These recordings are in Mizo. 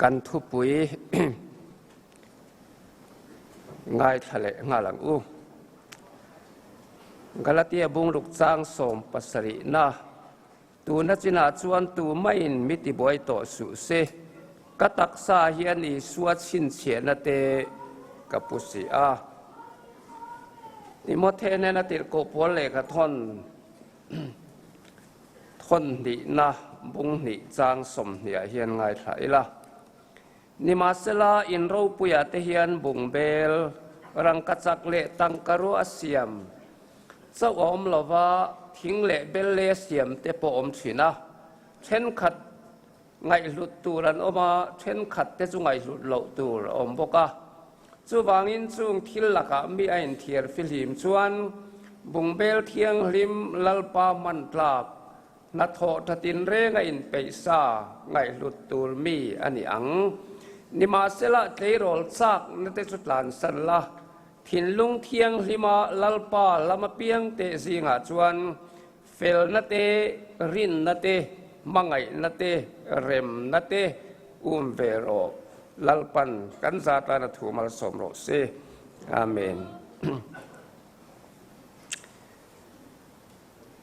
Kan thupui ngaithla leh nghal ang u. Galatia bungruk chang 70na Tuna chinah chuan tu maiin mi tibuai tawh suh se, ka taksa hian Isua chhinchhiahna te ka pu si a. Timothe nena tirhkoh pawl lehkha thawn thawn hnihna bung hnih chang 20 ah hian ngaithla ila. Nimahsela, in ropuiah te hian bungbel, rangkachak leh tangkarua a siam chauh a awm lova, thing leh belle a siam te pawh awm thin a. Thenkhat ngaihhlut tur an awm a, thenkhat te chu ngaihhlut loh tur a awm bawk a. Chuvangin chung thil lakah mi a inthiar fihlim chuan bungbel thianghlim Lalpa hman tlak Hnathawh tha tinreng a inpeih sa ngaihhlut tur mi a ni ang. Nimahsela tleirawl chak na te chu tlansan la, thinlung thianghlima Lalpa lam apiang teh zingah chuan felna te, rinna te, hmangaihna te, remna te um ve rawh. Lalpan kan za tana thu malsawm rawh se. Amen.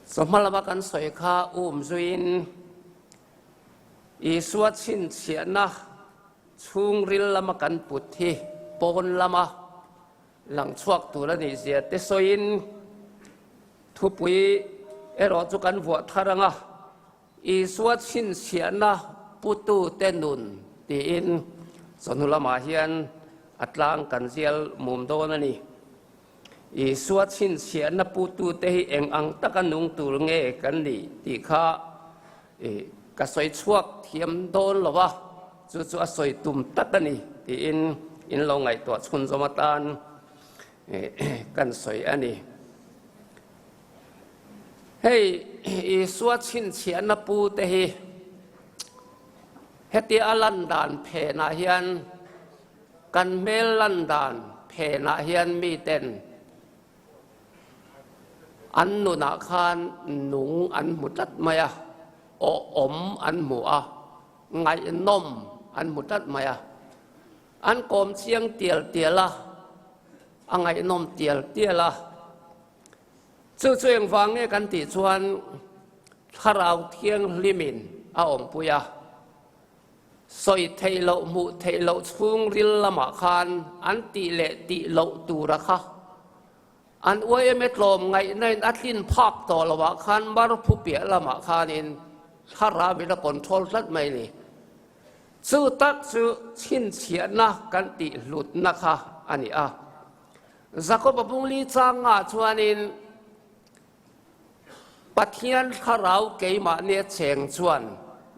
Chawhma lama kan sawi kha um zuiin Isua chhinchhiahna chhungril lama kan put hi pawn lama lang chhuak tur a nih zia te sawiin thupui erawh chu kan vuah thar ang a, Isua chhinchhiahna putute nun tiin chawhnu lamah hian a tlang kan zial mum dawn a ni. Isua chhinchhiahna putute hi eng ang taka nung tur nge kan nih tih kha ka sawi chhuak thiam dawn lo a, chu chu a sawi tum tak a ni tiin in lo ngaihtuah chhunzawm atan kan sawi a ni. Hei Isua chhinchhiahna pute hi hetia a lan dan phenah hian Kan hmel lan dan phenah hian miten an nunah khan nung an hmu tlat mai a, awhawm an hmu a, ngaihnawm an hmu tlat mai a. An kawm chiang tial tial a, a ngaihnawm tial tial a. Chu chu engvang nge kan tih chuan Thlarau Thianghlimin a awmpui a. Sawi theih loh hmuh theih loh chhungril lamah khan an tih leh tih loh tura kha an yma tlawm ngaihna in a tlin phak tawh loh ah khan mar phu piah lamah khanin thlarau in a control tlat mai ni. Chu tak chu chhinchhiahna kan tih hlutna kha a ni a. Jakob-a bungli changah chuanin Pathian thlarau keimahnia cheng chuan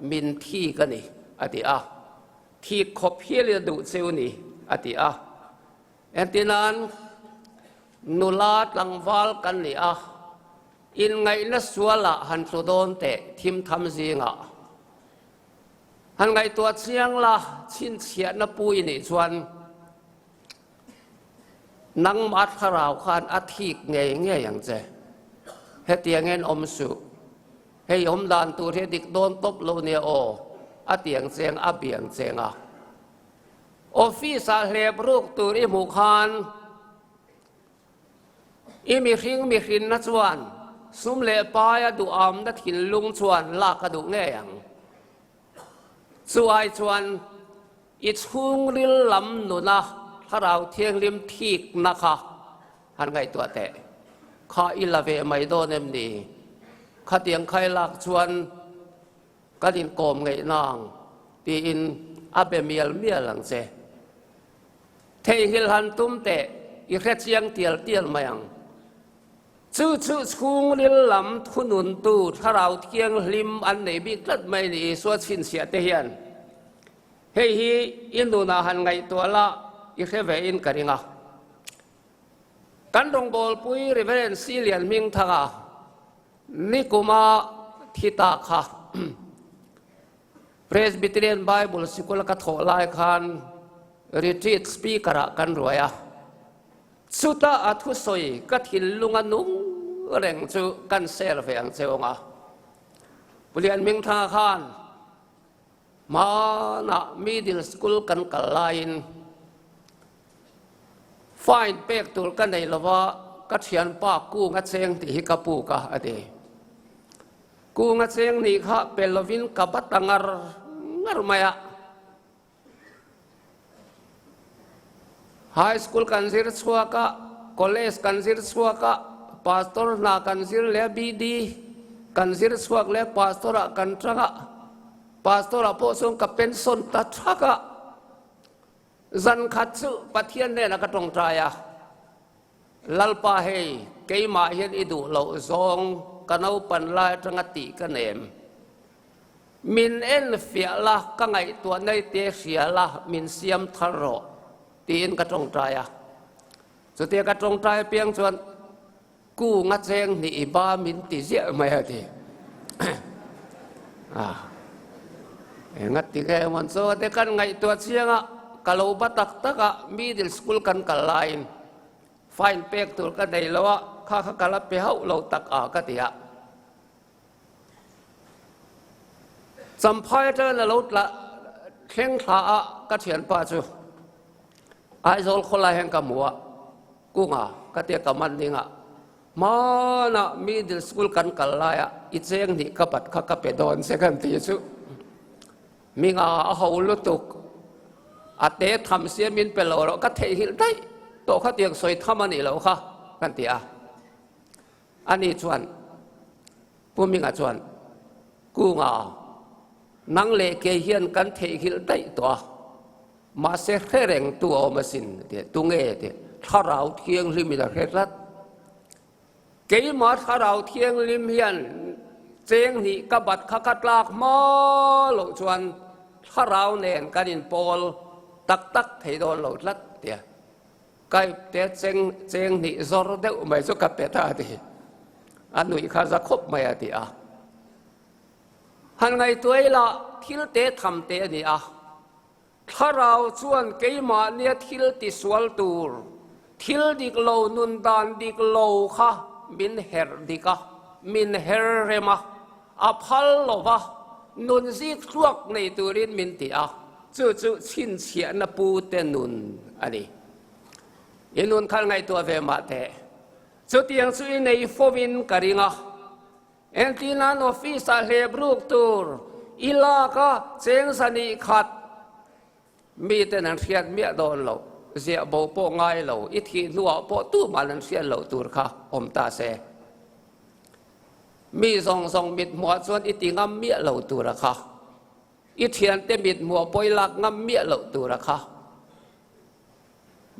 min thik a ni, a ti a. Thik khawp hialin a duh cheu ni, a ti a. Entirnan, nula tlangval kan ni a, inngaihna sualah han tlu dawn teh thim tham zingah. Han ngaihtuah chiang la, chhinchhiahna pu i nih chuan, Nangmah thlarau khan a thik ngei ngei ang che. Hetiangin awm suh. Hei awm dan tur hi a dik dawn tawp lo nia aw, a tiang cheng a biang cheng a. Office ah hlep ruk tur i hmuh khan i mihring mihrinna chuan sum leh paia duhamna thinlung chuan lak a duh ngei ang. Chu ai chuan I chhungril lam nuna Thlarau Thianghlim thikna kha han ngaihtuah teh. Kha i la ve mai dawn em ni? Khatiang khai lak chuan kan inkawm ngeih nang tiin a be mial mial ang che. Theihnghilh han tum teh, i hrechiang tial tial mai ang. Chu chu chhungril lam thununtu Thlarau Thianghlim an nei bik tlat mai ni Isua chhinchhiah te hian. Hei hi i nunah han ngaihtuah la i hre ve in ka ring a. Kan rawngbawlpui Reverend Si Lian Hmingthanga nikuma thi ta kha Presbyterian Bible Sikul ka thawh lai khan retreat speaker ah kan ruai a. Chuta a thusawi ka thinlunga nung reng chu kan share ve ang che awng a. Pu Lian Hmingthanga khan. Hmanah middle school kan kal laiin fine pek tur ka nei lova ka thianpa Kunga cheng tih hi ka puk a, a ti. Kunga cheng nih kha pe lovin ka bat ta ngar ngar mai a. High school kan zir chhuak a, college kan zir chhuak a, pastor hna kan zir leh a, BD kan zir chhuak leh a, pastor ah kan tang a, pastor ah pawh chuan ka pension ta thak a. Zan khat chu Pathian hnenah ka tawngtai a, Lalpa hei, keimah hian i duh loh zawng ka naupan lai atanga tih ka nem. Min en fiah la, ka ngaihtuah nei te hria la, min siam thar rawh, tiin ka tawngtai a. Chutia ka tawngtai apiang chuan Kunga cheng hnih i ba min ti ziah mai a ti. Enga ti nge mawn chu te kan ngaihtuah chiang a, ka lo ba tak tak a, middle school kan kal laiin fine pek tur ka nei lo a, kha kha ka la pe hauh lo tak a ka ti a. Champhai atangin a lo tla thleng thla a ka thianpa chu Aizawl khawlai hian ka hmu a, Kunga ka tia ka man ding a, hmanah middle school kan kal laia i cheng hnih ka bat kha ka pe dawn che kan ti chu minga a ho lutuk a te tham sia min pe lo rawh ka theihnghilh daih tawh kha tiang sawi tham a nih loh kha kan ti a. Ani chuan, Pu Minga chuan, Kunga, nang leh kei hian kan theihnghilh daih tawh a, mahse hre reng tu a awm asin, a ti a. Tunge? a ti a. Thlarau Thianghlimin a hre tlat. Keimah Thlarau Thianghlim hian cheng hnih ka bat kha ka tlak hma loh chuan Thlarau nen kan inpawl tak tak thei dawn lo tlat, a ti a. Kai te cheng cheng hnih zawr deuh mai chu ka pe ta a ti. A nuih kha za khawp mai a ti a. Han ngaihtuah ila thil te tham te a ni a. Thlarau chuan keimahnia thil tisual tur, thil dik lo nun dan dik lo kha min herh dik a, min her rem a, a phal lo va, nun zik tluak nei turin min ti a. Chu chu chhinchhiahna pu te nun a ni. I nun khan ngaihtuah ve mah teh. Chutiang chu i nei fovin ka ring a. Engtinan office-ah hlep ruk tur i lak a cheng zahnih khat miten an hriat miah dawn lo, ziah bo pawh ngai lo, i thih hnuah pawh tuman an hriat loh tur kha awm ta se. Mi zawng zawng mithmuah chuan i ti ngam miah lo tur a kha. I thiante mit hmuh pawi lak ngam miah loh tur a kha.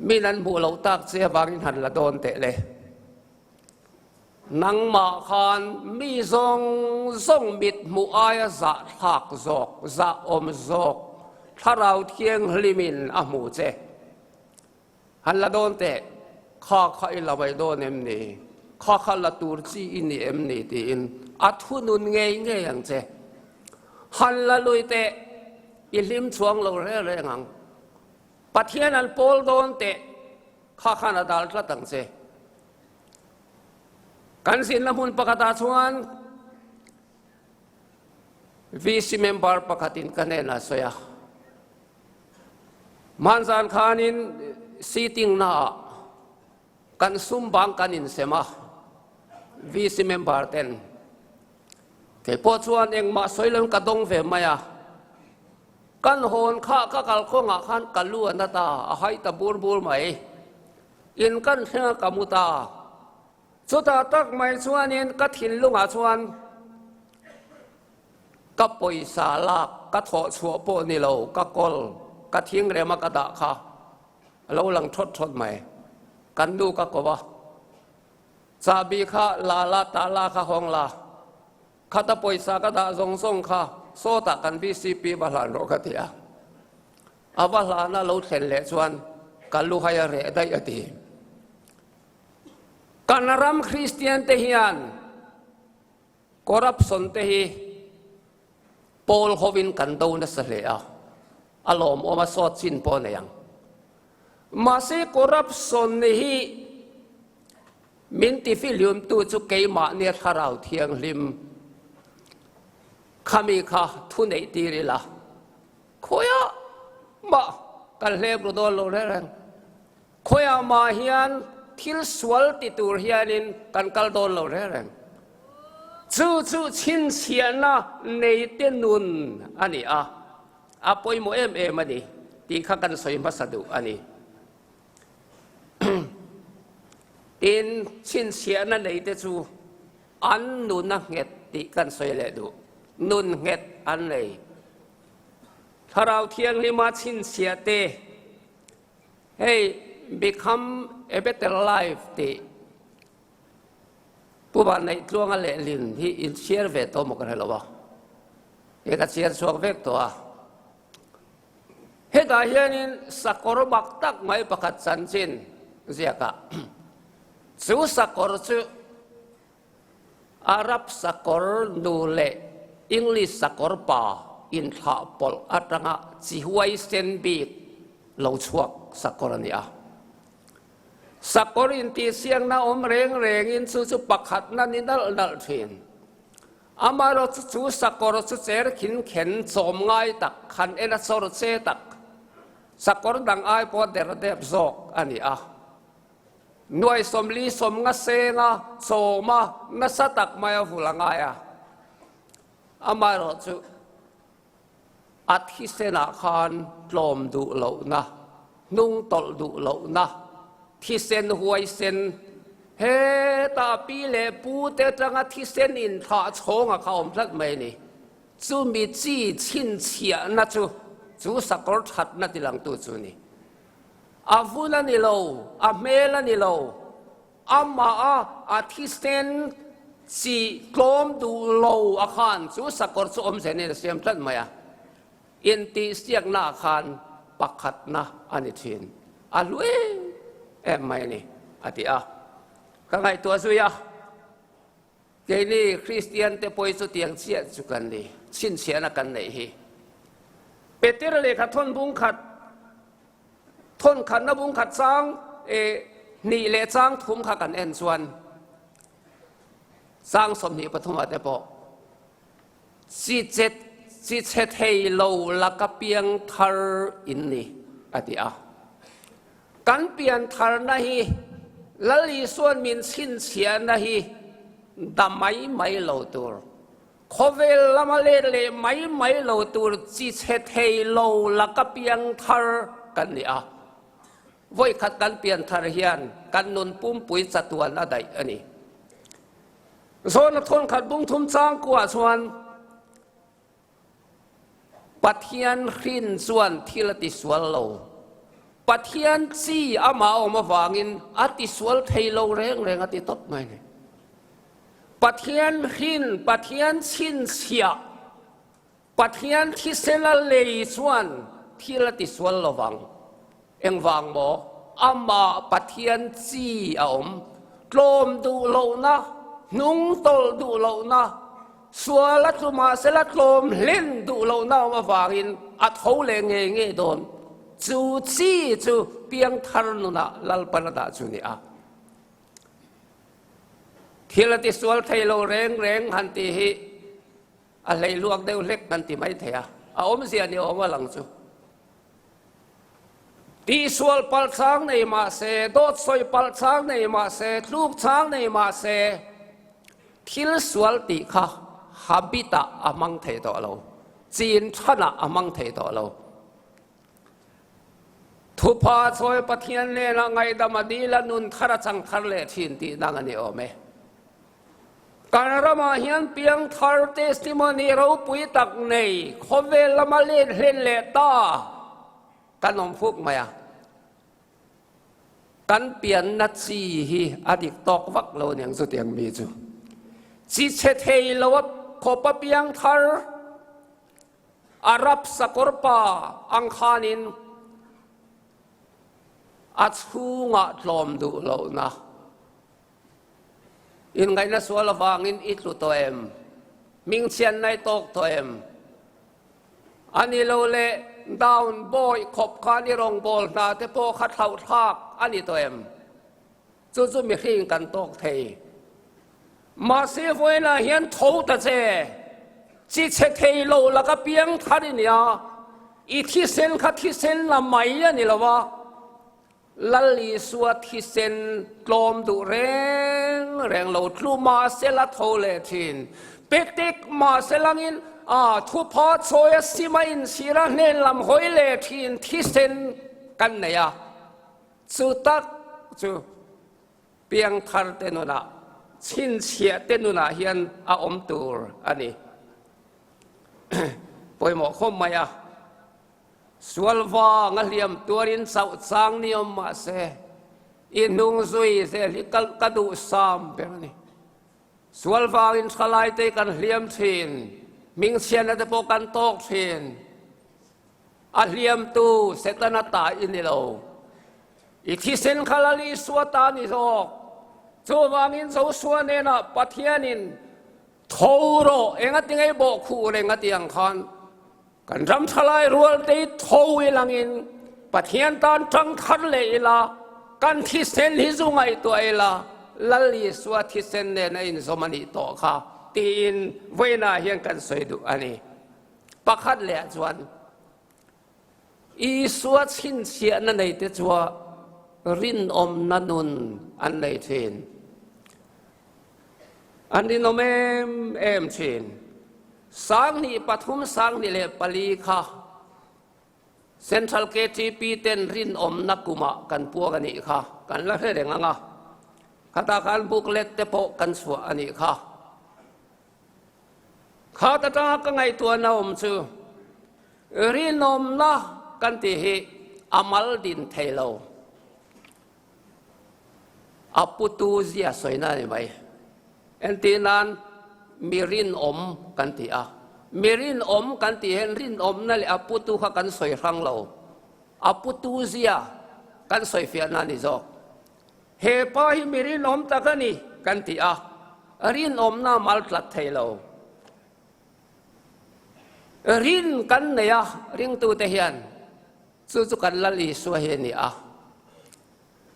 Min an hmuh loh tak che avangin han la dawn teh le. Nangmah khan mi zawng zawng mit hmuh aia zah thlak zawk, zah awm zawk, thlarau thianghlimin a hmu che. Han la dawn teh, kha kha i la mai dawn em ni? Kha kha la tur chi i ni em ni? tiin a thunun ngei ngei ang che. Han la lui teh, i hlim chhuang lo reng reng ang. Pathian an pawl dawn teh, kha khan a dal tlat ang che. Kan zinna hmun pakhatah chuan VC member pakhatin ka hnenah a sawi a. Hmanzan khanin sitting naah kan sum bang kan insem a, VC member ten. Kei pawh chuan engmah sawi loin ka dawng ve mai a. Kan hawn kha ka kalkawngah khan ka lu a na ta, a hai ta bur bur mai. In kan thleng a ka mu ta. Chutah tak mai chuanin ka thinlungah chuan Ka pawisa lak ka thawh chhuah pawh ni lo, ka kawl, ka thingrem a ka dah kha a lo lang thawt thawt mai. Kan nu ka ko a, chahbi kha la la ta la kha hawng la, khata pawisa ka dah zawng zawng kha sawtah kan VCP va hlan rawh ka ti a. A va hlana lo thlen leh chuan ka luhai a reh daih a ti. Kan ram Kristian te hian Corruption te hi pawl hovin kan do nasa hle a, a lawmawm a sawt chin pawh a nei ang. Mahse corruption hi min tifilhliumtu chu keimahnia thlarau thianghlim khami kha thu neih tir ila. Khawiah mah kan hlep ru dawn lo reng reng. Khawiah mah hian thil sual ti tur hianin kan kal dawn lo reng reng. Chu chu chhinchhiahna neite nun a ni a, a pawimawh em em a ni tih kha kan sawi hmasa duh a ni. Tin, chhinchhiahna neite chu an nun a nghet tih kan sawi leh duh. Nun nghet an nei. Thlarau Thianghlima chhinchhiah te, hei Become a Better Life tih Pu Vanneih Tluanga lehlin hi in chhiar ve tawh maw ka hre lo a, he ka chhiar chhuak vek tawh a. Hetah hianin sakawr mak tak mai pakhat chanchin ziakah chu sakawr chu Arab sakawr nu leh English sakawr pa inthlah pawlh atanga chi huaisen bik lo chhuak sakawr a ni a. Sakawr intihsiakna awm reng rengin chu chu pakhatna ni nalh nalh thin. Amaherawhchu chu sakawr chu cher khin khen chawm ngai tak, han en a chawr che tak, sakawr dang ai pawh der dep zawk a ni a. Nuai 40 sawmnga senga chawma nasa tak mai a vul a ngai a. Amaherawhchu a thisenah khan tlawm duh lohna, hnung tawlh duh lohna, thisen huaisen, hetah pi leh pu te atanga thisen inthlah chhawng a kha awm tlat mai a ni. Chumi chi chhinchhiahna chu chu sakawr thatna tilangtu chu a ni. A vun a ni lo, a hmel a ni lo, amah a a thisen chi tlawm duh lo a khan chu sakawr chu awmze nen a siam tlat mai a. Intihsiakna ah khan pakhatna a ni thin. A hlu em em mai a ni, a ti a. Ka ngaihtuah zui a. Keini Kristian te pawh hi chutiang chiah chu kan ni, chhinchhiahna kan neih hi. Peter lehkha thawn bung khat, thawn khatna bung khat chang e hnih leh chang thum kha kan en chuan chang 23 ah te pawh chi che chi chhe thei lo laka piang thar in ni a ti a. Kan pian tharna hi Lal Isuan min chhinchhiahna hi da mai mai lo tur, khawvel lama let leh mai mai lo tur chi chhe thei lo laka piang thar kan ni a. Vawikhat kan pian thar hian kan nun pumpui chatuan a daih a ni. Zawna thawnkhat bung thum changkuah chuan Pathian hrin chuan thil a tisual lo. Pathian chi amah awm avangin a tisual thei lo reng reng a ti tawp mai ni. Pathian hrin, Pathian chhinchhiah, Pathian thisela lei chuan thil a tisual lo vang. Engvang maw? Amah Pathian chi a awm. Tlawm duh lohna, hnung tawlh duh lohna, sual a tlu mahsela tlawm hlen duh lohna awm avangin a tho leh ngei ngei dawn. Chu chi chu piangthar nunah Lalpan a dah chu ni a. Thil a tisual thei lo reng reng han tih hi a hleihluak deuh hlek kan ti mai thei a, a awmzia ni awm a lang chu. Tihsual palh chang nei mah se, dawt sawi palh chang nei mah se, tluk chang nei mah se, thil sual tih kha habit ah a hmang thei tawh lo, chin than ah a hmang thei tawh lo. Thupha chawi Pathian hnenah ngaihdam a dil a, nun thar a chang thar leh thin tih dang a ni awm e. Kan ramah hian piangthar testimony ropui tak nei khawvel lama let hlen leh ta kan awm fuk mai a. Kan pianna chi hi a dik tawk vak lo aniang chutiang mi chu. Chi chhe thei lo a khawpa piangthar Arab sakawr pa ang khanin a chhungah tlawm duh lohna Inngaihna sual avangin i tlu tawh em? Hmingchhianna i tawk tawh em? A ni lo le, down bawi khawp khan i rawngbâwl hna te pawh kha thlauhthlâk a ni tawh em? Chu chu mihring kan tawk thei. Mahse vawiinah hian tho ta che, chi chhe thei lo laka piang thar i nia. I thisen kha thisen la mai a ni lo a, Lal Isua thisen tlawm duh reng reng lo tlu mahsela tho leh thin. Petek mahselangin a thupha chawi a sima inchhira hnen lam hawi leh thin thisen kan nei a, chu tak chu piangthar te nunah, chhinchhiah te nunah hian a awm tur a ni. Pawimawh khawp mai a. Sual vang a hliam tuarin chauh chang ni awm mah se, i hnung zui zel hi ka ka duh sam ber a ni. Sual vangin thalai te kan hliam thin, hmingchhiatna te pawh kan tawk thin. A hliamtu Setana ta i ni lo. I thisen kha Lal Isua ta ni zawk. Chuvangin Josua hnenah Pathianin tho rawh, engati ngei bawhkhuh reng a ti ang khan, Kan ram thalai rualte hi tho ilangin Pathian tan tang thar leh ila, kan thisen hi zu ngaihtuah ila, Lal Isua thisen nen a inzawm a nih tawh kha tiin vawiinah hian kan sawi duh a ni. Pakhat leh chuan Isua chhinchhiahna neite chua rinawmna nun an nei thin. An rinawm em em thin. 2003 2004 kha Central KTP ten rinawmna kumah kan puak a nih kha kan la hre reng ang a. Khatah khan booklet te pawh kan chhuah a nih kha. Khat atanga ka ngaihtuahna awm chu rinawmna kan tih hi a mal din thei lo. A putu zia sawina a ni mai. Entir nan mi rinawm kan ti a, mi rinawm kan tih hian rinawmna leh a putu kha kan sawi hrang lo. A putu zia kan sawi fiahna a ni zawk. He pa hi mi rinawm tak a ni kan ti a, rinawmna a mal tlat thei lo. Rin kan nei a, ringtute hian Chu chu kan Lal Isua hi a ni a.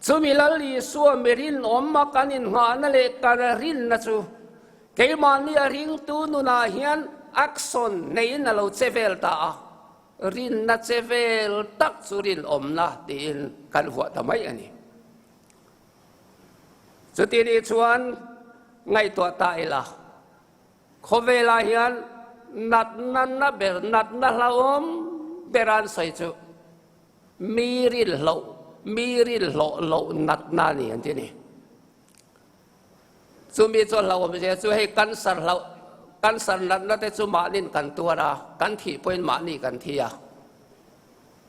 Chumi Lal Isua mi rinawm a kan inngahna leh kan rinna chu keimahni a ringtu nunah hian action neiin a lo che vel ta a, rinna che vel tak chu rinawmna tiin kan vuah ta mai a ni. Chuti nih chuan ngaihtuah ta ila, Khawvelah hian natna na ber, natna hlauhawm ber an sawi chu mi rilhloh, mi rilhlawh loh natna a ni an ti a ni. Chumi chu hlauhawm zia chu hei cancer hlauh, cancer natna te chu mahnin kan tuar a, kan thih pawhin mahni kan thi a,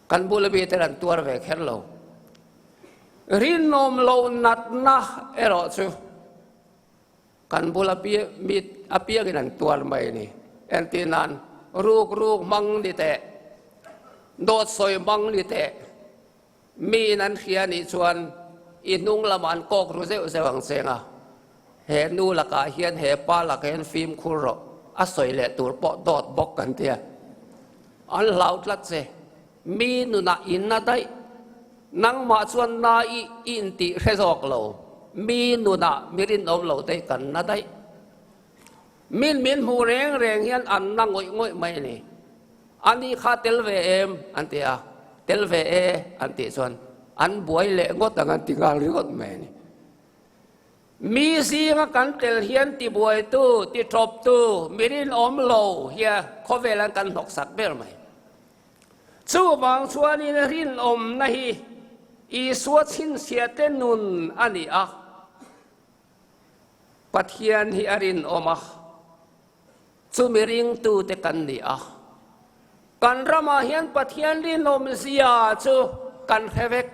kan bula mi ten an tuar ve kher lo. Rinawm loh natna erawh chu Kan bula mi apiangin an tuar mai a ni. Entir nan, ruk ruk hmang ni teh, dawt sawi hmang ni teh, miin an hria nih chuan i hnung lamah an kawk ru zeuh zeuh ang cheng a, he nu lakah hian he pa lakah hian fimkhur rawh, a sawi leh tur pawh dawt bawk kan ti a. An hlau tlat che, mi nunah in a daih, nangmah chuan na i intih hre zawk lo, mi nunah mi rinawm lo te kan na daih. Min min hmuh reng reng hian an na ngawih ngawih mai a ni. Ani kha tel ve em? an ti a, tel ve e an tih chuan an buai leh ngawt ang an ti nghal ringawt mai a ni. Mi zinga kan tel hian tibuaitu, titawptu, mi rinawm lo hia khawvel an kan hnawksak ber mai. Chuvang chuanin rinawmna hi Isua chhinchhiahte nun a ni a, Pathian hi a rinawm a, chumi ringtute kan ni a. Kan ramah hian Pathian rinawm zia chu kan hre vek,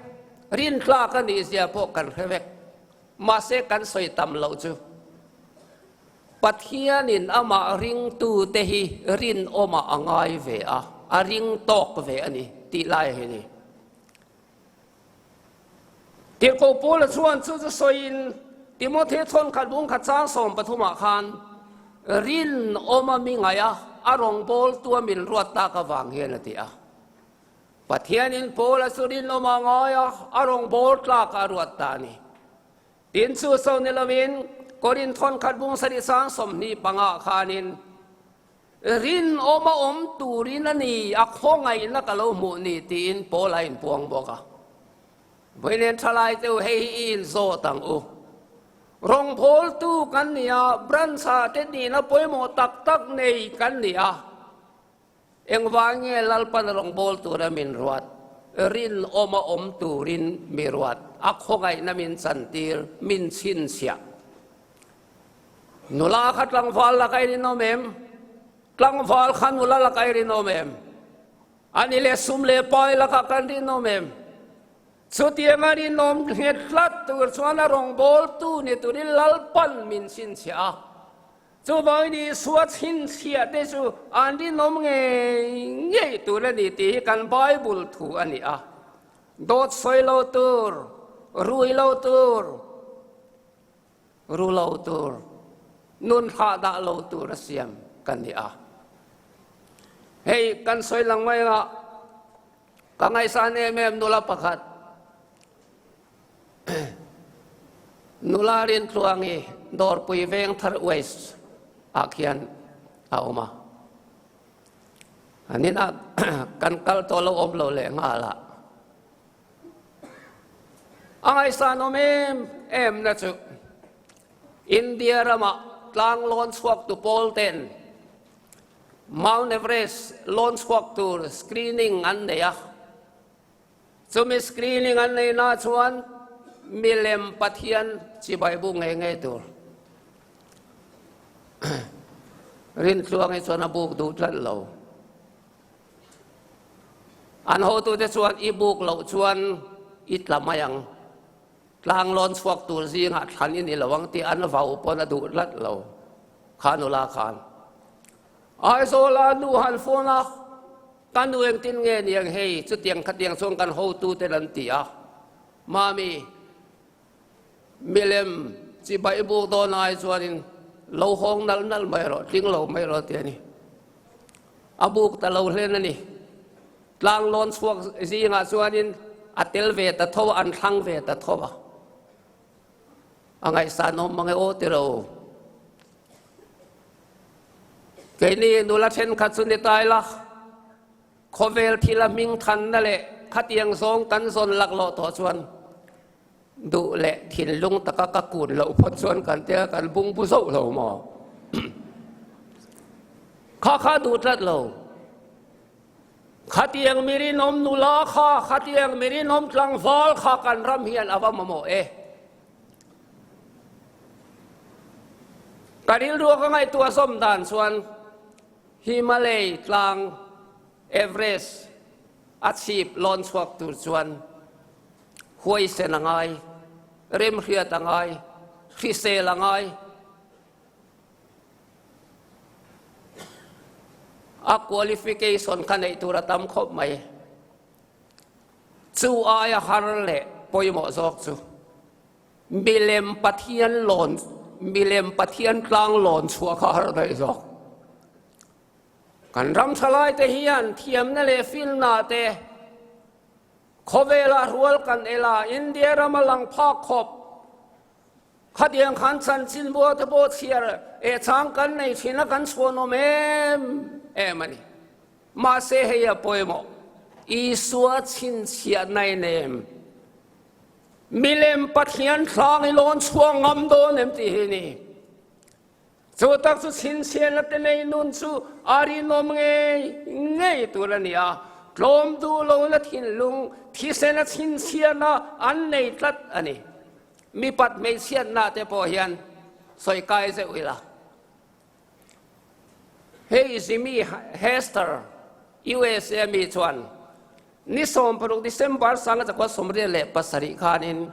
rintlak a nih zia pawh kan hre vek. Mahse kan sawi tam loh chu Pathianin amah ringtute hi rinawmah a ngai ve a, a ring tawk ve a ni tih lai hi a ni. Tirhkoh Paula chuan chu chu sawiin Timothy thawnkhat bungkhat chang 13 khan rinawma mi ngaih a, a rawngbawltua min ruat tak avang hian a ti a. Pathianin Paula chu rinawm a ngai a, a rawngbâwl tlâk a ruat ta a ni. Tin, chu so ni lovin, Korinth thawnkhat bung sarih sang 25 khanin, Rinawma awm turin a ni, a khawngaihna ka lo hmuh ni tiin Paul a inpuang bawk a. Vawiin thalai te u, hei hi i inzawt ang u. Rawngbawltu kan ni a, branch-ah te nihna pawimawh tak tak nei kan ni a. Engvang nge Lalpan rawngbâwl tura min ruat? Rinawma awm turin mi ruat, a khawngaihna min chantîr, min chhinchhiah. Nula kha tlangval laka i rinawm em? Tlangval kha nula laka i rinawm em? A ni leh sum leh pai lakah kan rinawm em? Chutianga rinawm nghet tlat tur chuan a rawngbâwltu ni turin Lalpan min chhinchhiah a. Chuvangin Isua chhinchhiah te chu an rinawm ngei ngei tur a ni tih hi kan Bible thu a ni a. Dawt sawi lo tur, rui lo tur, ru lo tur, nun thlah dah lo tur a siam kan ni a. Hei kan sawi lang mai anga ka ngaihsan em em nula pakhat Nula Rintluangi Dawrpui Vengthar West ah khian a awm a. An inah kan kal tawh lo awm lo leh nghal a. A ngaihsan awm em em na chu India ramah tlang lawn chhuak tu pawl ten Mount Everest lawn chhuak tur screening an nei a. Chumi screening an nei na chuan milem Pathian chibai bu ngei ngei tur. Rintluangi chuan a buk duh tlat lo. An hotute chuan i buk loh chuan i tla mai ang. Tlang lawn chhuak tur zingah thlan i ni lo ang tih an vau pawn a duh tlat lo. Kha nula khan Aizawla nu han phone a, Ka nu engtin nge niang hei, chutiang khatiang chuan kan hotuten an ti a. Mami, milem chibai buk dawn ai chuanin lo hawng nal nal mai rawh, tling lo mai rawh ti a ni. A buk ta lo hlen a ni. Tlang lawn chhuak zingah chuanin a tel ve ta tho a, an thlang ve ta tho a. A ngaihsan awm mang e aw ti ro. Keini nula thenkhat chu ni ta ila, khawvel thila hming thanna leh khatiang zawng kan zawn laklawh tawh chuan duh leh thinlung taka ka kun loh phawt chuan kan tia kan bungbu zauh lo maw? Kha kha duh tlat lo. Khatiang mi rinawm nula kha, khatiang mi rinawm tlangval kha kan ram hian a va mamawh e. Ka rilru ka ngaihtuah zawm dan chuan Himalay tlang Everest a chhip lawn chhuak tur chuan huaisen a ngai, remhriat a ngai, hrisel a ngai. A qualification kha neih tur a tam khawp mai. Chu aia har leh pawimawh zawk chu milem Pathian lawn, milem Pathian tlang lawn chhuah kha har daih zawk. Kan ram thalaite hian thiamna leh filna te khawvelah rual kan el a, India rama lang phak khawp khatiang khan chanchin bua te pawh chhiar eh chang kan nei thin a, kan chhuanawm em em a ni. Mahse hei a pawimawh, Isua chhinchhiah nai nem, milem Pathian thlang i lawn chhuak ngam dawn em tih hi ni. Chu tak chu chhinchhiahna te nei nun chu a rinawm ngei ngei tur a ni a, tlawm duh lohna thinlung, thisena chhinchhiahna an nei tlat a ni. Mipat hmeichhiatna te pawh hian sawi kai zeuh ila. Hei Jimmy Hester, USA mi chuan ni 16 December 1987 khanin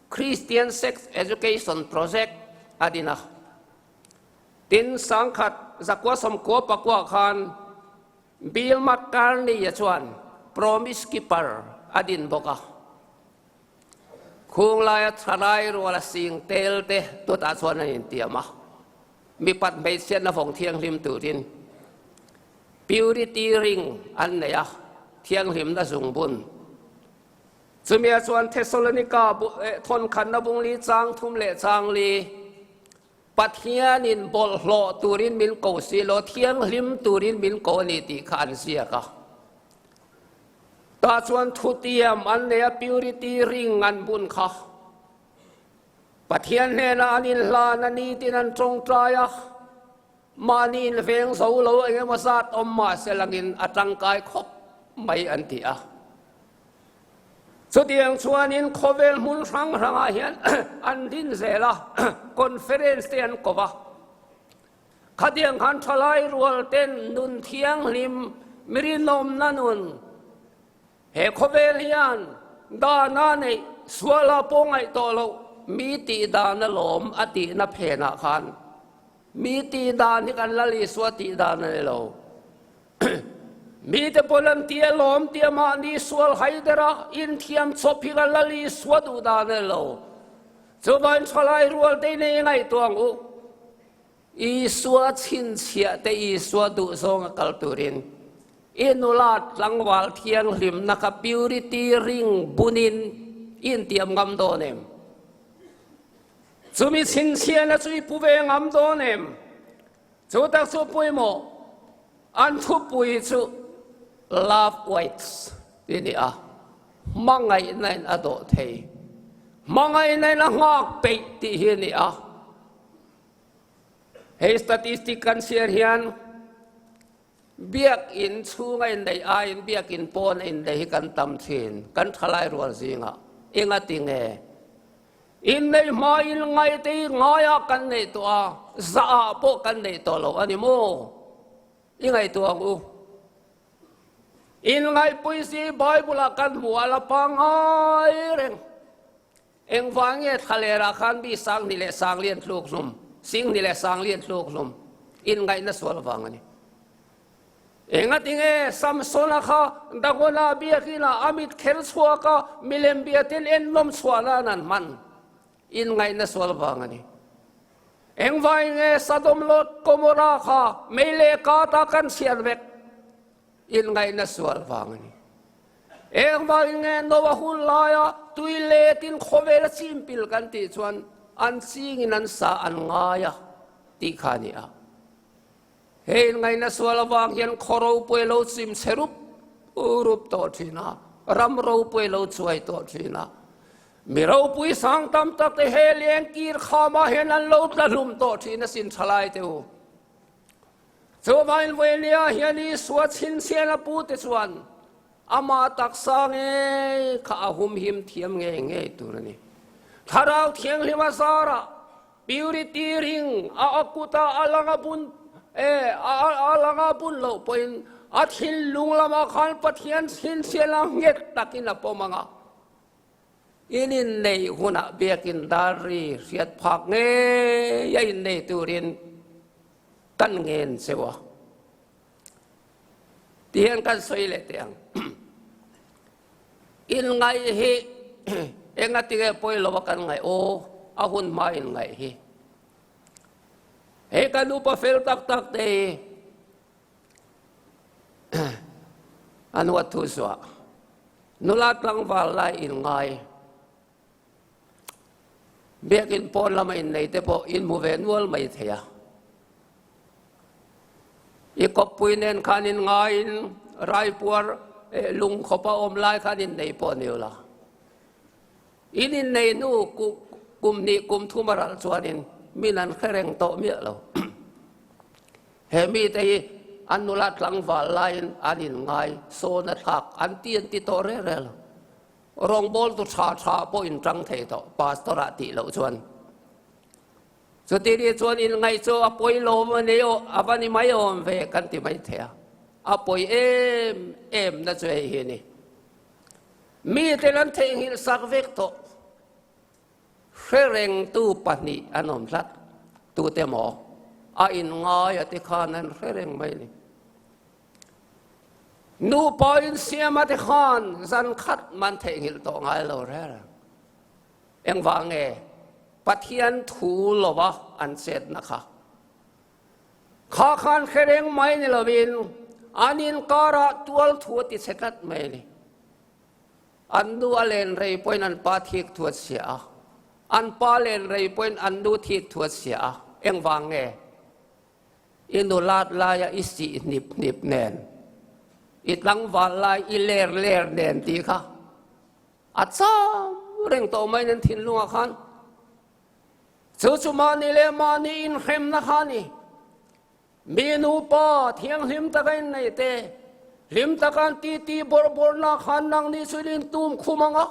Christian Sex Education Project a din a. Tin, 1999 khan Bill McCartney-a chuan Promise Keeper a din bawk a. Khung laia thalai ruala sing tel te tutah chuan an intiam a, mipat hmeichhiatna vawng thianghlim turin purity ring an nei a, thianghlimna zungbun. Chumia chuan Thessalonika thawnkhatna bungli chang thum leh chang li. Pathianin bawlhhlawh turin min ko si lo, thianghlim turin min ko a ni tih kha an ziak a. Tah chuan thutiam an nei a, purity ring an bun kha. Pathian hnenah an inhlan a, nitin an tawngtai a, mahni inveng zo lo eng emaw zat awm mah se langin a tangkai khawp mai an ti a. Chutiang chuanin khawvel hmun hrang hrangah hian an din zel a, conference te an ko va. Khatiang khan thalai rual ten nun thianghlim, mirinawmna nun, he khawvel hian dana neih suala pawh ngaih tawh loh mi tih dan alawm a tihna phenah khan mi tih dan hi kan Lal Isua tih dan a ni lo. Mite pawn an ti alawm tia mahni sual haider a inthiam chawp hi kan Lal Isua duh dan a ni lo. Chuvain thalai rual te in ei ngaihtuah ang u. Isua chhinchhiah te Isua duh zawng a kal turin i nula tlangval thianghlimna kha purity ring bunin i intiam ngam dawn em? Chumi chhinchhiahna chu i pu ve ngam dawn em? Chu tak chu pawimawh an thupui chu Love Waits tih a ni a, hmangaihna in a dawh thei, hmangaihna in a nghak peih tih hi a ni a. Hei statistic kan chhiar hian biakinn chhunga inneih aiin biakinn pawna inneih hi kan tam thin, kan thalai rual zingah. Engati nge? Inneih hmain ngaite hi ngaiah kan neih tawh a, zahah pawh kan neih tawh lo a ni maw? I ngaihtuah ang u. Inngaihpui si Bible-ah kan hmu a la pangngai reng. Engvang nge thlalerah khan mi Sanghni leh Sanglian tluk hlum, Singhni leh Sanglian tluk hlum inngaihna sual vang a ni. Engati nge Samsona kha Dagona biakinah a mit kher chhuak a, milem biatin ennawm chhuah nan an hman inngaihna sual vang a ni. Engvang nge Sodom Lot Gomorrah kha mei leh kata kan chhiat vek inngaihna sual vang a ni. Engvangin nge Noah hun laia tui letin khawvel a chimpil kan tih chuan an chingin an sa an ngai a tih kha a ni a. He inngaihna sual avang hian khaw ropui a lo chim chhe rup rup tawh thin a, ram ropui a lo chuai tawh thin a. Mi ropui sang tam tak te he leng kir khamah hian an lo tla hlum tawh thin asin thalai te u. Chuvangin Vawilia hian Isua chhinchhian a pute chuan ama taksa ngei kha a humhim thiam ngei ngei tur a ni. Thlarau Thianghlim a zarah purity ring a a kuta a lang a bun e a lang a bun loh pawhin a thinlung lamah khan Pathian chhinchhian a nghet takin a pawm ang a. In inneih hunah biakin dar ri hriat phak ngei a innei turin kan ngen cheu a. Tihian kan sawi leh teh ang. Inngaih hi engatinge pawi lo a kan ngaih aw, a hun hma inngaih hi. Hei kan upa fel tak tak te hi An huat thu suah. Nula tlangval lai in ngai. Biakin pawn lama innei te pawh in hmu ve nual mai thei a. I kawppui nen khan in ngaiin raipuar lung khawpa awm lai khan innei pawh ni ula. In innei hnu kum hnih kum thum a ral chuanin min an hre reng tawh miah lo. He mite hi an nula tlangval laiin an inngai sawn a thlak an ti an ti tawh rel rel. Rawngbawltu tha tha pawh in tang thei tawh pastor ah tih loh chuan. Chuti ri chuan inngaih chu a pawi lawm a ni aw a va ni mai awm ve kan ti mai thei a. A pawi em em na chu hei hi a ni. Mite lan theihnghilh sak vek tawh. Hre rengtu pahnih an awm tlat. Tute maw? A inngai a ti khan an hre reng mai a ni. Nupa insiam a ti khan zan khat man theihnghilh tawh ngai lo reng reng. Engvang nge? Pathian thu lova an chetna kha. Kha khan hre reng mai ni lovin an inkarah tual thu a ti chhe tlat mai a ni. An nu a len rei pawhin an pa thik thu a chhia a, an pa len rei pawhin an nu thik thu a chhia a. Engvang nge? I nulat laia i sih hnip hnip nen, i tlangval lai i ler ler nen tih kha a cham reng tawh mai nen thinlungah khan. Chu chu mahni leh mahni inhremna kha a ni. Mi nupa thianghlim taka innei te, hlim taka an titi bawrh bawrhna khan nangni chu in intum khum ang a,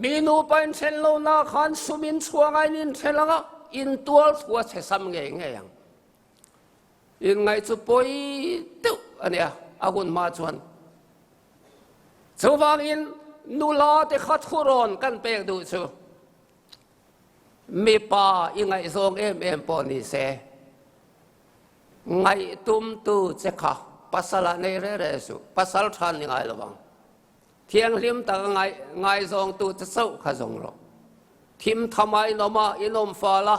mi nupa inthen lohna khan sum inchhuang a in inthen ang a, intual thu a chhe sam ngei ngei ang. Inngaih chu pawi deuh a nia a hun hma chuan. Chuvangin nula te kha thurawn kan pek duh chu. Mipa i ngaihzawng em em pawh ni se, ngaihtumtu che kha pasal ah nei re re suh, pasal than ni ngai lo vang. Thianghlim taka ngaihzawngtu che chauh kha zawng rawh. Thim tham ah in awm a, in awm fal a,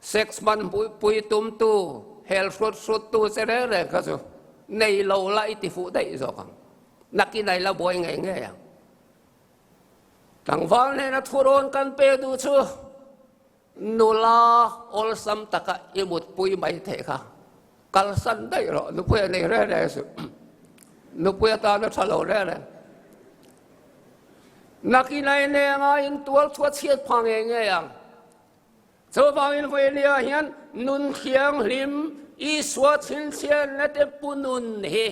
sex hman pui tumtu, hel hrut hruttu che reng reng kha chu nei lo la i ti fuh daih zawk ang. Nakin a i la buai ngei ngei ang. Tlangval hnena thurawn kan pe duh chu nula awlsam taka i mutpui mai theih kha kalsan daih rawh, nupui a nei reng reng suh, nupui atana tha lo reng reng. Nakin a inenga intual chu a chhiat phah ngei ngei ang. Chuvangin vawinia hian nun thianghlim Isua chhinchhiatna te pu nun hi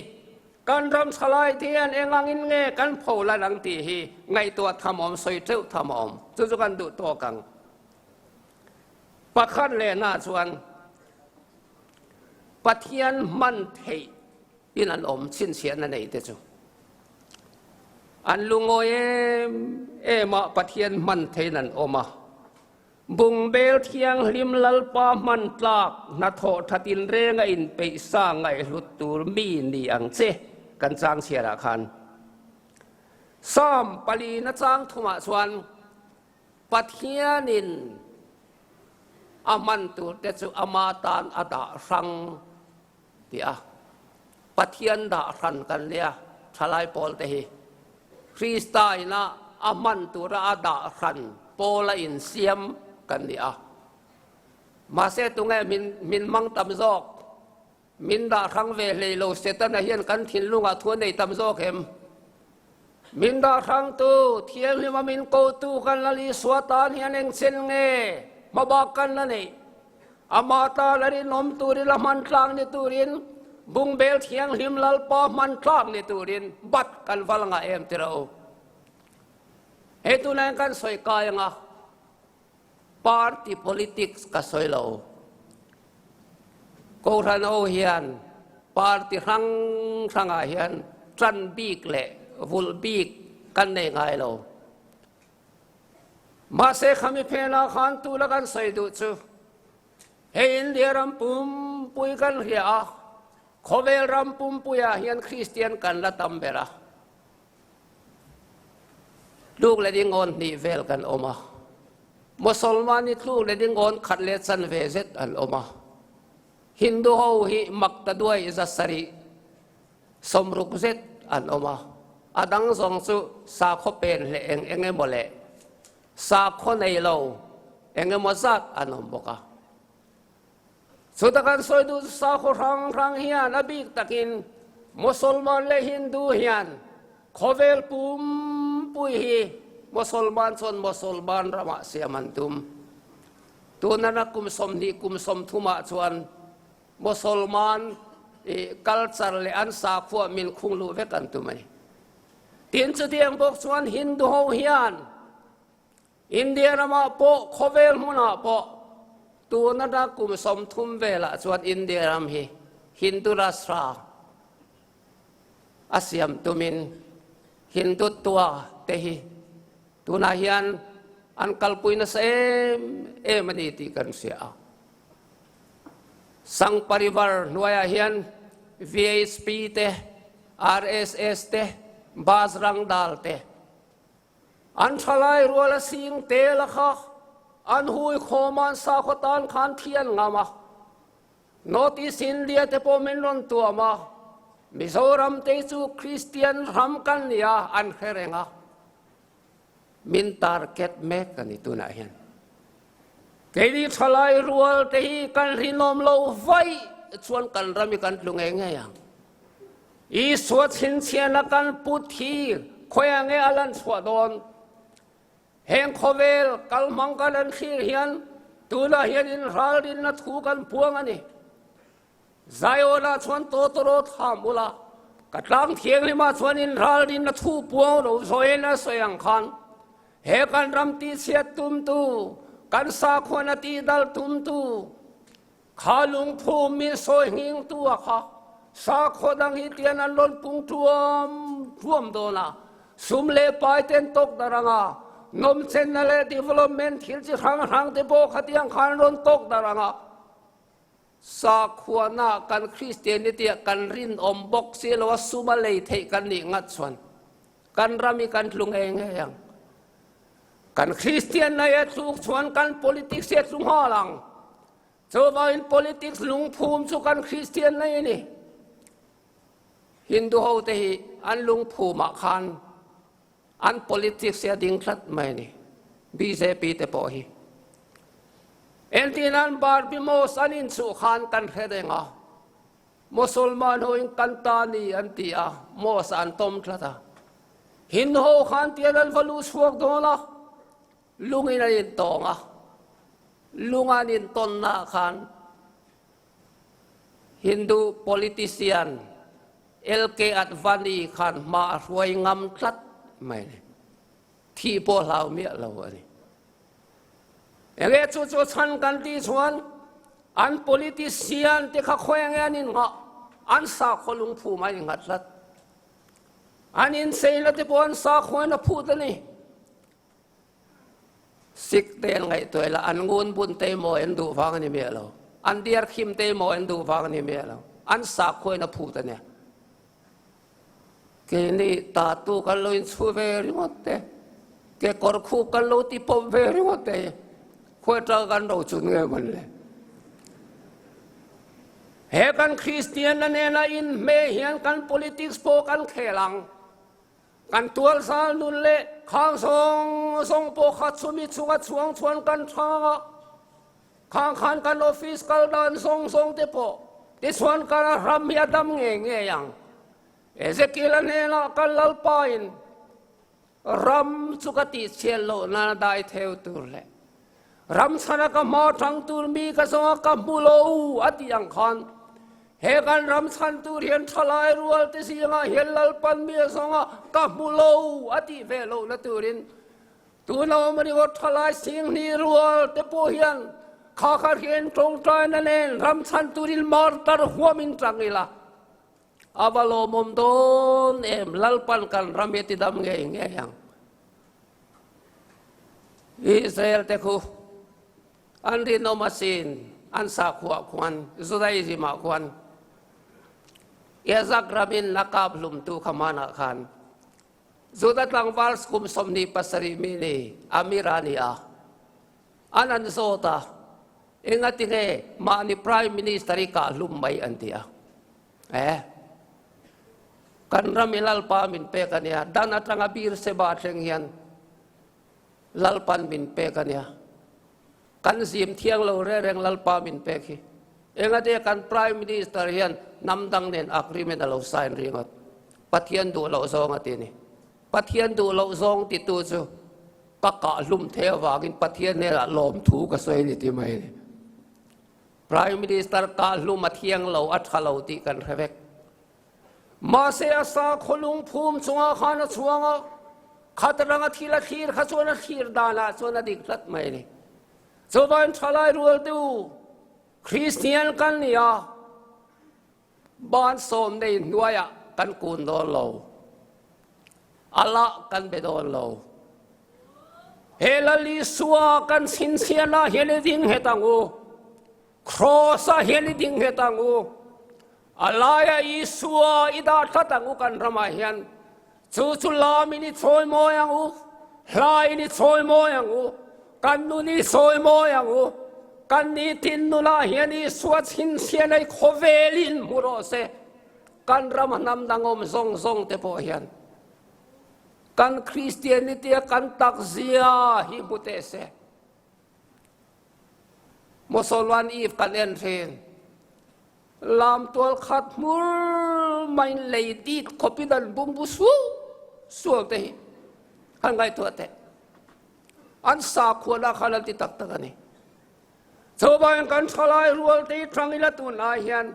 kan ram thalai te hian eng angin nge kan pho lan ang tih hi ngaihtuah tham awm, sawi teuh tham awm. Chu chu kan duh tawk ang. Pakhat lehna chuan Pathian hman theih in an awm chhinchhiahna nei te chu an lungawi em em a, Pathian hman theihin an awm a. Bungbel thianghlim Lalpa hman tlak hnathawh tha tinrenga inpeih sa ngaihhlut tur mi ni ang che kan chang chhiarah khan Psalm palina chang thumah chuan Pathianin a hman tur te chu ama tan a dah hrang tih a Pathian dah hran kan nia thalai pawl te hi Krista ina a hman tura a dah hran pawla insiam kan ni a. Mahse tunge min min hmang tam zawk? Min dah hrang ve hlei lo Setana hian kan thinlungah thu a nei tam zawk em? Min dah hrangtu Thianghlim a min kotu kan Lal Isua tan hian engchen nge hmabak kan la neih? Amah tan a rinawm turin a hman tlak ni turin Bungbel Thianghlim Lalpa hman tlak ni turin bat kan val ngah em ti ro. Hei tunah hian kan sawi kai anga party politics ka sawi lo. Kohhran ho hian party hrang hrangah hian tan bik leh vulh bik kan nei ngai lo. Mahse khami phenah khan tuna kan sawi duh chu hei India ram pumpui kan hria a, khawvel ram pumpuiah hian Kristian kan la tam ber a, tluk leh dingawn hnih vel kan awm a, Mosolman hi tluk leh dingawn khat leh chanve zet an awm a, Hindu ho hi mak ta duai zasarih Sawmruk zet an awm a, a dang zawng chu sakhaw pen leh eng eng emaw leh sakhaw nei lo eng emaw zat an awm bawk a. Chuta kan sawi duh chu sakhaw hrang hrang hian a bik takin Mosolman leh Hindu hian khawvel pumpui hi Mosolman chuan Mosolman ramah siam an tum. Tunana kum 20 kum 30 ah chuan Mosolman culture leh an sakhua min khung luh vek an tum a ni. Tin, chutiang bawk chuan Hindu ho hian India ramah pawh khawvel hmunah pawh tun atang kum 30 velah chuan India ram hi Hindu Rashtra a siam tumin Hindutva te hi tunah hian an kalpui nasa em em a ni tih kan hria a. Sangh Parivar hnuaiah hian VHP te, RSS te, Bajrang Dal te an thalai rual a sing tel a kha an hui khawm a, an sakhaw tan khan thi an ngam a. North East India te pawh min rawn tuam a, Mizoram te chu Kristian ram kan ni a, an hre reng a. Min target mek a ni tunah hian. Keini thalai rual te hi kan rinawm lo vaih chuan kan ram hi kan tlu ngei ngei ang. Isua chhinchhiahna kan put hi khawiah nge a lan chhuah dawn? Heng khawvel kalhmang kan an thlir hian tunah hian inralrinna thu kan puang a ni. Zion-ah chuan tawtawrawt ham ula, ka tlang thianghlimah chuan inralrinna thu puang lo zawiin a sawi ang khan, he kan ram tihchhiat tumtu, kan sakhuana tihdal tumtu, kha lungphum min sawi nghingtu a kha sakhaw dang hi tian an rawn pung tuam tuam dawn a, sum leh pai ten tawk darh ang a, nawmchenna leh development thil chi hrang hrang te pawh khatiang khan an rawn tawk darh ang a. Sakhuana kan Kristianity ah kan rinawm bawk si lo a, sum a lei theih kan nih ngat chuan kan ram hi kan tlu ngei ngei ang. Kan Kristian na hi a tluk chuan kan politics hi a tlu nghal ang. Chuvangin politics lungphum chu kan Kristian na hi a ni. Hindu ho te hi an lungphum ah khan An politics hi a ding tlat mai a ni, bjp te pawh hi. Entirnan Barbie Mosque an inchuh khan kan hre reng a, Mosolman ho in kan ta ni an ti a, mosque an tawm tlat a. Hindu ho khan tian an va luh chhuak dawn a, lungin an intawng a, lung an intawnna ah khan Hindu politician LK Advani khan hma a hruai ngam tlat mai a ni. Thih pawh hlau miah lo a ni. Enge chu chu chhan kan tih chuan an politician te kha khawi enge an innghah, an sakhaw lungphum an innghat tlat. An incheina te pawh an sakhaw in a phut a ni. Sik te an ngaihtuah ila an ngun bun te maw an duh vang a ni miah lo, an diar khim te maw an duh vang a ni miah lo, an sakhuain a phut a nia. Keini tatu kan lo inchhu ve ringawt te, kekawr khup kan lo ti pawp ve ringawt te hi khawi atanga kan rochun nge mawn le? He kan Kristianna nena inhmeh hian kan politics pawh kan khel ang. Kan tualzal nun leh khang zawng zawng pawh kha chumi chunga chhuang chuan kan thang a, khang khan kan office kal dan zawng zawng te pawh tichuan kan ram hi a dam ngei ngei ang. Ezekiel-a hnenah kan Lalpain ram chu ka tihchhiat loh nana dai theu tur leh Ram chhana ka hma thang tur mi ka zawnga ka hmu lo a tih ang khan he kan ram chhan tur hian thalai rual te zingah hian Lalpan mi a zawnga ka hmu lo a tih ve lohna turin tuna awm ringawt thalai singhnih rual te pawh hian kha kha hian tawngtaina nen ram chhan turin martar huamin tang ila a va lawmawm dawn em Lalpan kan ram hi a ti dam ngei ngei ang. Israel te khu an rinawm asin an sakhuah khuan Judaism ah khuan Iazak ramin a kap hlumtu kha hmanah khan Juda tlangval kum 27 mi ni Amir a ni a, an an zawt a, engatinge mahni Prime Minister i kah hlum mai an ti a. Eh. Kan ram i Lalpa min pek a nia, dan atanga Beersheba thleng hian Lalpan min pek a nia. Kan zim thiang lo re reng Lalpa min pek hi. Engate kan Prime Minister hian hnam dang nen agreement a lo sign ringawt. Pathian duh loh zawng a ti ni. Pathian duh loh zawng titu chu ka kah hlum thei avangin Pathian hnenah lawmthu ka sawi ni ti mai ni. Prime Minister kah hlum a thiang lo, a tha lo tih kan hre vek. Mahse a sakhaw lungphum chungah khan a chhuang a, khat ranga thil a thlir kha chuan a thlir danah chuan a dik tlat mai a ni. Chuvain thalai rual te u, Kristian kan ni a, ban sawm nei hnuaiah kan kun dawn lo, Allah kan be dawn lo. He Lal Isua kan chhinchhiahna hian i ding nghet ang u. Kraws-ah hian i ding nghet ang u. A laia Isua i dah tlat ang u kan ramah hian. Chu chu lamin i chawi mawi ang u, hlain i chawi mawi ang u, kan nun i sawi mawi ang u. Kan nitin nunah hian Isua chhinchhiahna i khawvelin hmu rawh se. Kan rama hnam dangawm zawng zawng te pawh hian kan Christianity a kan tak zia hi hmu teh se. Mosolwan Eve kan en thin. Lamtual khat hmur maiin lei dit khawpin an bungbu suau suau te hi han ngaihtuah teh. An sakhuana khan an ti tak tak a ni. Chuvangin kan thalai rual te hi tang ila tunlai hian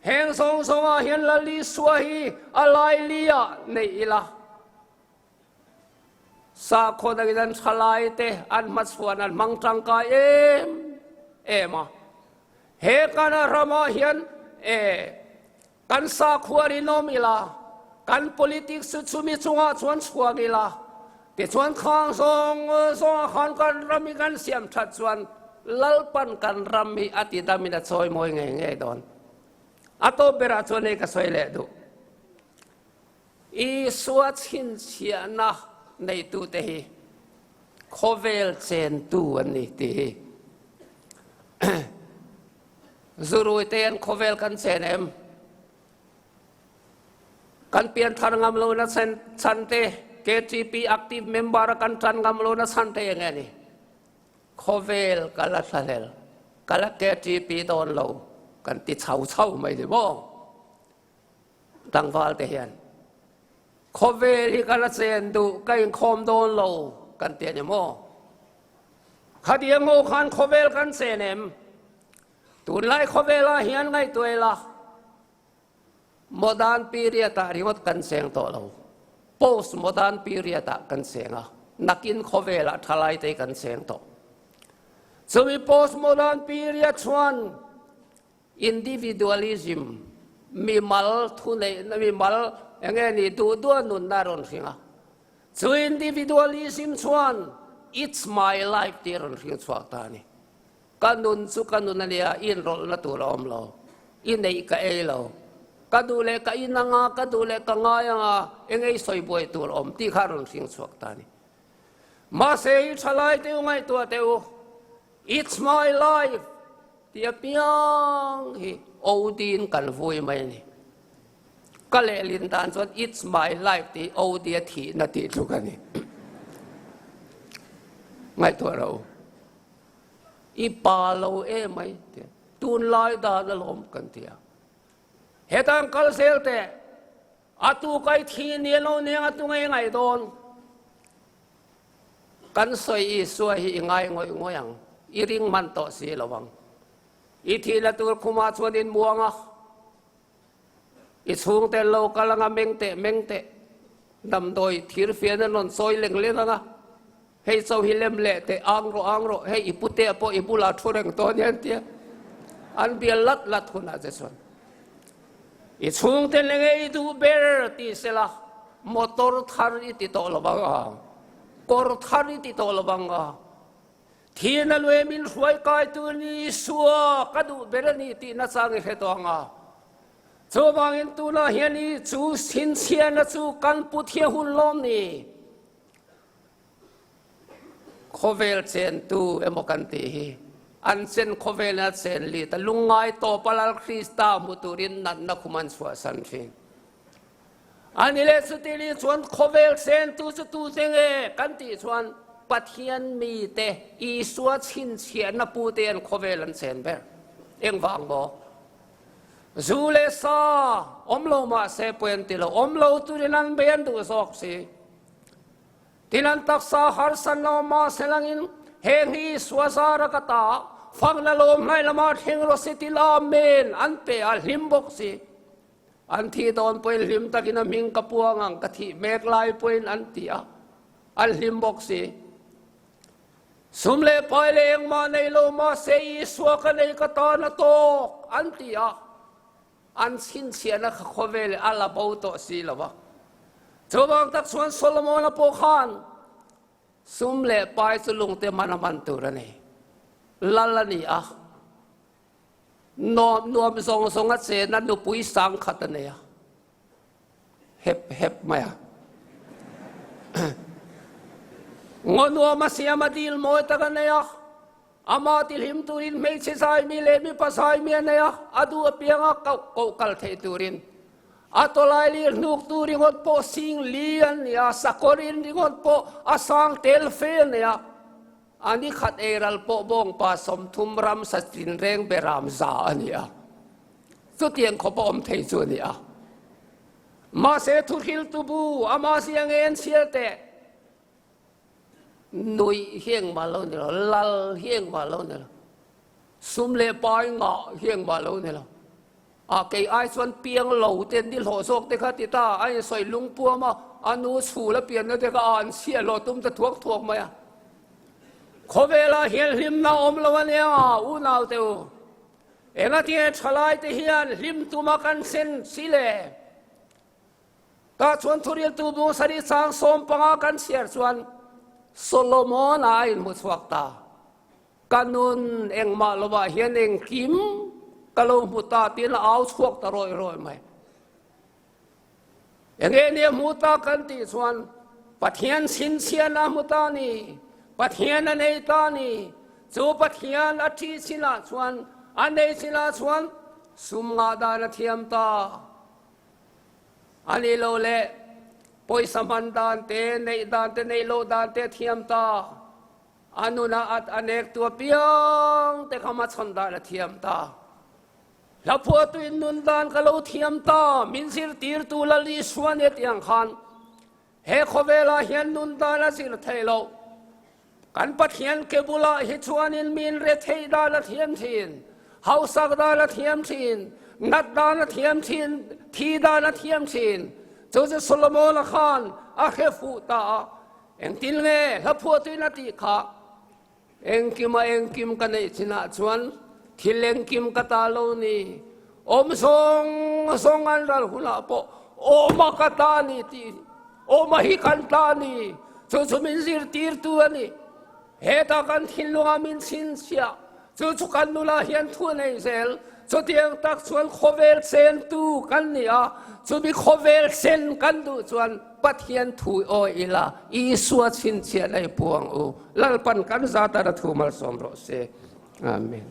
heng zawng zawngah hian Lal Isua hi a laili ah neih ila. Sakhaw dangin an thalai te an hmachhuan an hmang tangkai em em a. He kana ramah hian e kan sakhua rinawm ila, kan politics chu chumi chungah chuan chhuang ila, tichuan khang zawng zawngah khan kan ram hi kan siam that chuan Lalpan kan ram hi a ti damin a chawimawi ngei ngei dawn. A tawp berah chuan hei ka sawi leh duh. Isua chhinchhiahna neitute hi khawvel chentu an ni tih hi Zurui te an khawvel kan chen em? Kan pianthar ngam lohna chhan te, KTP active member a kan tan ngam lohna chhan te eng nge ni? Khawvel ka la thlahlel, ka la KTP dawn lo kan ti chho chho mai ni maw? Tlangval te hian khawvel hi ka la chen duh, ka inkhawm dawn lo kan ti a ni maw? Khatiang ho khan khawvel kan chen em? Tunlai khawvelah hian ngaihtuah ila modern period ah ringawt kan cheng tawh lo. Post modern period ah kan cheng a, nakin khawvelah thalai te kan cheng tawh. Chumi post modern period chuan Individualism, mimal thuneihna, mimal eng nge ni duh duh a nunna a rawn hring a. Chu individualism chuan it's my life tih a rawn hring chhuak ta a ni. Ka nun chu ka nun a nia, inrawlhna tur a awm lo. I neih ka ei lo. Ka duh leh ka in anga, ka duh leh ka ngai anga, eng nge i sawi buai tur a awm tih kha a rawn hring chhuak ta a ni. Mahse i thalai te u ngaihtuah teh u, It's my life tih apiang hi OD in kan vui mai a ni. Ka lehlin dan chuan It's my life tih OD a thihna tih tluk a ni. Ngaihtuah ro. I pa lo e mai tih tunlai dan alawm kan ti a. Hetang kal zel teh a tu kai thi ni lo neng a tu ngei ngai dawn. Kan sawi Isua hi i ngai ngawih ngawih ang, i ring hman tawh si lo ang. I thihna tur khumah chuan in muang a, i chhungte an lo kal ang a, meng teh meng teh, damdawi thirfian an rawn chawi leng leng ang a, hei cho hi lem leh teh, ang rawh ang rawh, hei i putea pawh i bulah thu reng tawh ania an ti a, an bial lat lat hunah che chuan i chhungte leng e i duh ber ti sela, Motor thar i ti tawh lo vang a, kawr thar i ti tawh lo vang a, thihna luai min hruai kai tu ni Isua ka duh ber a ni tih nachang i hre tawh ang a. Chuvangin tunah hian i chu chhinchhiahna chu kan pu thiah hun lawm ni. Khawvel chentu emaw kan tih hi an chen khawvelin a chen lit a, lungngai tawpa Lal Krista hmu turin natna khum an chhuahsan thin. Ani leh chutili chuan khawvel chentu chu tute nge kan tih chuan Pathian mite Isua chhinchhiahna pute an khawvel an chen ber. Engvang maw? Zu leh sa awm lo mahse pawi an ti lo, awm lo turin an bei an duh zawk si. Tin an taksa harsan lo mahse langin heng hi Isua zara ka ta, fakna lawm hnai lamah thleng rawh se ti la men an pe a hlim bawk si. An thih dawn pawhin hlim takin a hming ka puang ang ka thih mek lai pawhin an ti a, an hlim bawk si. Sum leh pai leh engmah nei lo mahse Isua ka nei ka tan a tawk an ti a. An chhinchhiahna kha khawvel a la bo tawh si lo va. Chuvang tak chuan Solomona pawh khan sum leh pai chu lungte man a man tur a ni. Lal a ni a, nuam nuam zawng zawng a chen a, nupui sang khat a nei a, hep hep mai a. Ngaw nuam a siam a, dil mawi tak a nei a. Amah tihlim turin hmeichhe zaimi leh mipa zaimi a nei a, a duh apianga koh koh kal theih turin. A tawlai lir hnuktu ringawt pawh sing li an ni a, sakawrin ringawt pawh a sang tel fe a nei a. A ni khat eiral pawh bawngpa 30 ramsa tinreng beram za a ni a. Chutiang khawp a awm thei chu a ni a. Mahse thuhriltu bu ama zia nge an chhiar teh? Nuih hi engmah lo ni lo, lal hi engmah lo ni lo, sum leh pai ngah hi engmah lo ni lo. A kei ai chuan piang lo te an ni hlawh zawk te kha ti ta, a insawi lungpuam a, a nu chhul a pianna te kha a an chhiah hlawh tum ta thuak thuak mai a. Khawvelah hian hlimna a awm lo a nia, unau te u. Engatinge thalai te hian hlim tuma kan sen si le? Tah chuan thuriltu bung sarih chang 15 kan chhiar chuan Solomon-a a inhmu chhuak ta. Ka nun engmah lovah hian engkim ka lo hmu ta tiin a au chhuak ta rawih rawih mai. Enge nia hmu ta kan tih chuan Pathian chhinchhian a hmu ta ni, Pathian a nei ta ni. Chu Pathian a ṭhi chinah chuan, a nei chinah chuan sum ngah dan a thiam ta. A nih loh leh pawisa hman dan te, neih dan te, neih loh dan te a thiam ta. A nunah at a nek tu apiang te kha hmachhawn dan a thiam ta. Hlaphuahtuin nun dan ka lo thiam ta, min zirtirtu Lal Isua nia tih ang khan he khawvelah hian nun dan a zir theih loh. Kan Pathian ke bulah hi chuanin min retheih dan a thiam thin, hausak dan a thiam thin, nat dan a thiam thin, thi dan a thiam thin. Chu chu Solomona khan a hre fuh ta a, engtin nge hlaphuahtuin a tih kha? Engkima engkim ka neih chinah chuan thil engkim ka ta lo ni. Awm zawng zawng an ral hunah pawh awma ka ta ni tih awma hi kan ta ni. Chu chu min zirtirtu a ni. Heta kan thinlunga min chhinchhiah chu chu kan nula hian thu nei zel. Chutiang tak chuan khawvel chentu kan ni a, chumi khawvel chen kan duh chuan Pathian thu awi ila, Isua chhinchhiah nei puang u. Lalpan kan zat a ra thu malsawm rawh se. Amen.